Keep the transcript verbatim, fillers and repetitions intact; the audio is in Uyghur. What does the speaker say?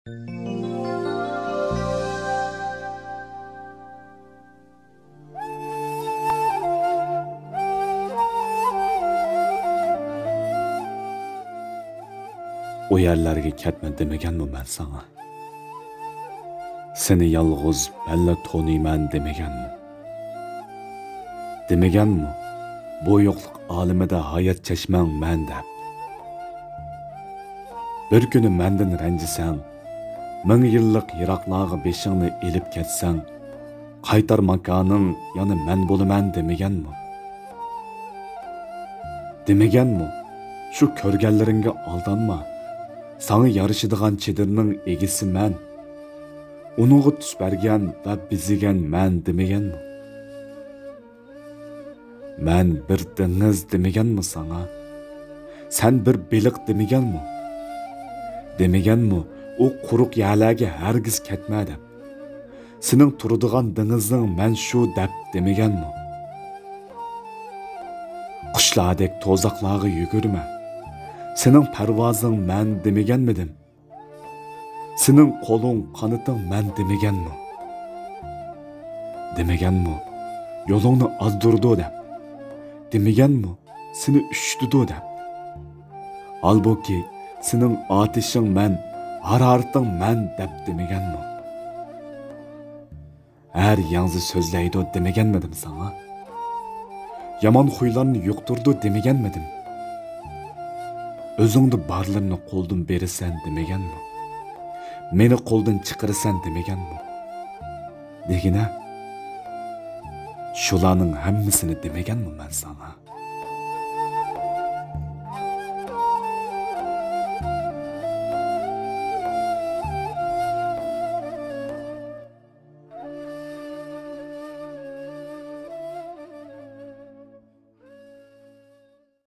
ئۇ يەرلەرگە كەتمە دېمىگەنمۇ مەن ساڭا؟ سېنى يالغۇز مەنلا تونۇيمەن دېمىگەنمۇ؟ دېمىگەنمۇ، بۇ يوقلۇق ئالىمىدە ھايات چەشمەڭ مەن دەپ؟ بىر كۈنى مەندىن رەنجىسەڭ، مىڭ يىللىق يىراقلارغا بېشىڭنى ئېلىپ كەتسەڭ، قايتار ماكانىڭ يەنە مەن بولىمەن دېمىگەنمۇ؟ دېمىگەنمۇ، شۇ كۆرگەنلىرىڭگە ئالدانما، ساڭا يارىشىدىغان چېدىرنىڭ ئىگىسى مەن، ئۇنىڭغا تۈس بەرگەن ۋە بېزىگەن مەن دېمىگەنمۇ؟ مەن بىر دېڭىز دېمىگەنمۇ ساڭا؟ سەن بىر بېلىق دېمىگەنمۇ؟ دېمىگەنمۇ، ئۇ قۇرۇق يەرلەرگە ھەرگىز كەتمە دەپ؟ سېنىڭ تۇرىدىغان دېڭىزىڭ مەن شۇ دەپ دېمىگەنمۇ؟ قۇشلاردەك توزاقلارغا يۈگۈرمە، سېنىڭ پەرۋازىڭ مەن دېمىگەنمىدىم؟ سېنىڭ قولۇڭ، قانىتىڭ مەن دېمىگەنمۇ؟ دېمىگەنمۇ، يولۇڭنى ئازدۇرىدۇ دەپ؟ دېمىگەنمۇ، سېنى ئۈششىتىدۇ دەپ؟ ھالبۇكى، سېنىڭ ئاتىشىڭ مەن، ھارارىتىڭ مەن دەپ دېمىگەنمۇ؟ ھەر ياڭزا سۆزلەيدۇ دېمىگەنمىدىم ساڭا؟ يامان خۇيلارنى يۇقتۇرىدۇ دېمىگەنمىدىم؟ ئۆزۈڭدە بارلىرىنى قولدىن بېرىسەن دېمىگەنمۇ؟ مېنى قولدىن چىقىرىسەن دېمىگەنمۇ؟ دېگىنە، شۇلارنىڭ ھەممىسىنى دېمىگەنمۇ مەن ساڭا؟